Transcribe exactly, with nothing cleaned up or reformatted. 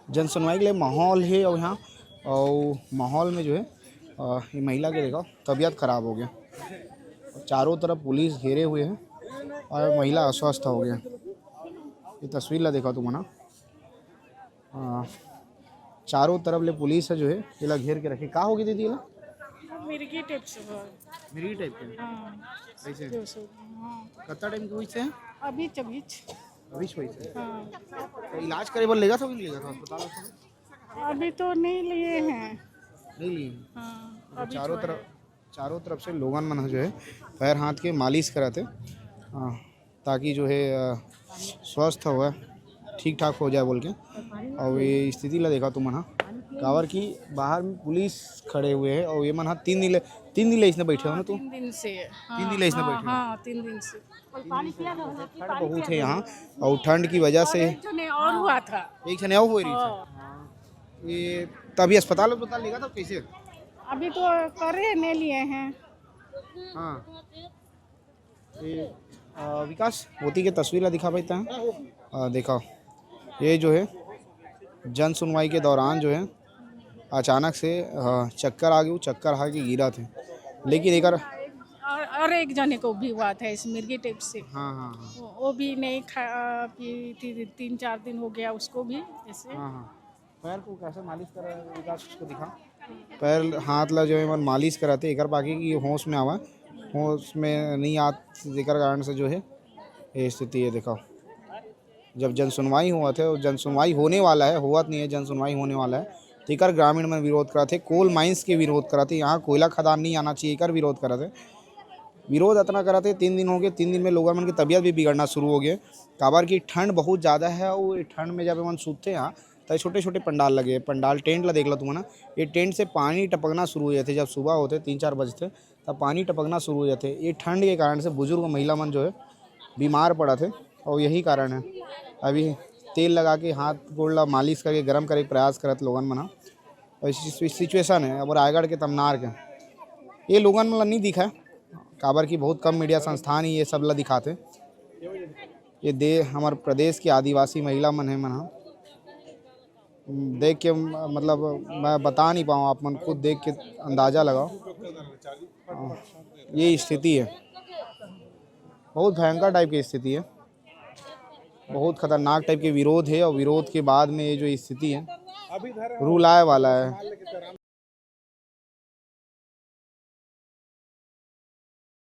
जनसुनवाई के लिए माहौल है और यहाँ और माहौल में जो है अ, ये महिला के देखो तबीयत खराब हो गया। चारों तरफ पुलिस घेरे हुए हैं और महिला अस्वस्थ हो गया। ये तस्वीर ला देखा तुम ना। अ, चारों तरफ ले पुलिस है जो है ये ला घेर के रखे। का होगी दीदी ये ला? मिर्गी टाइप से हुआ। मिर्गी टाइप के। हाँ। ऐसे जो सो हाँ। कितना टाइम की हुई से? अभी चबीच। अभी से हुई से। हाँ। तो इलाज करे बर लेगा था कि नहीं लेगा था अस्पताल? अभी तो नहीं लिए हैं। नहीं लिए। हाँ। तो चारों तरफ चारों तरफ से लोगन मन जो है पैर हाथ के मालिश कराते, हाँ, ताकि जो है अ, स्वस्थ हो, ठीक ठाक हो जाए बोल के। और ये स्थिति ला देखा तुमन हा, काबर कि बाहर में पुलिस खड़े हुए हैं और ये मन हा तीन दिन ले तीन दिन ले इसने बैठे हो ना तू? तीन दिन से। हाँ, तीन दिन ले इसने हाँ, बैठे हो? हाँ, तीन दिन से। ठंड बहुत है यहाँ और ठंड की वजह से एक जने और हुआ था। एक जने और हो रही है। ये तभी अस्पताल अस्पताल लेगा था कैसे? अभी तो करे नहीं लिए हैं। हाँ। ये अ, विकास, ओती के तस्वीर ला दिखा पाता है। अ, देखा, ये जो है जन सुनवाई के दौरान जो है अचानक से अ, चक्कर आ गए, चक्कर आ के गिरा थे। लेकिन एक और, और एक जने को भी हुआ था इस मिर्गी टाइप से। हाँ हाँ हाँ वो, वो भी नहीं खा पी थी, तीन चार दिन हो गया उसको भी ऐसे। हाँ हाँ। पैर को कैसे मालिश कर रहे हैं विकास, उसको दिखा। पैर हाथ ला जो है मन मालिश कराते, एकर बाकी कि होश में आवा, होश में नहीं आत, जेकर कारण से जो है ये स्थिति है। देखो, जब जन सुनवाई हुआ थे और जन सुनवाई होने वाला है, हुआ नहीं है, जन सुनवाई होने वाला है, तो एकर ग्रामीण मन विरोध कराते, कोल माइंस के विरोध कराते। यहाँ कोयला खदान नहीं आना चाहिए, एकर विरोध कराते। विरोध इतना कराते, तीन दिन हो गए, तीन दिन में लोगन मन की तबीयत भी बिगड़ना शुरू हो गए, काबर कि ठंड बहुत ज़्यादा है और ये ठंड में जब मन सूतते हैं तो छोटे छोटे पंडाल लगे, पंडाल टेंट ला देख लो तुम ना, ये टेंट से पानी टपकना शुरू हो जाते। जब सुबह होते तीन चार बजते तब पानी टपकना शुरू हो जाते। ये ठंड के कारण से बुजुर्ग महिला मन जो है बीमार पड़ा थे और यही कारण है। अभी तेल लगा के हाथ गोड़ ला मालिश करके गर्म करे के प्रयास करत लोगन मन हा। और इस सिचुएशन है अब रायगढ़ के तमनार के, ये लोगन मन ला नहीं दिखा, काबर कि बहुत कम मीडिया संस्थान ही ये सब ला दिखाते। ये दे हमारे प्रदेश की आदिवासी महिला मन है मन हा। देख के म- मतलब मैं बता नहीं पाऊँ, आप मन खुद देख के अंदाज़ा लगाओ। हाँ, ये स्थिति है, बहुत भयंकर टाइप की स्थिति है, बहुत खतरनाक टाइप के विरोध है और विरोध के बाद में ये जो स्थिति है, रूल आए वाला है।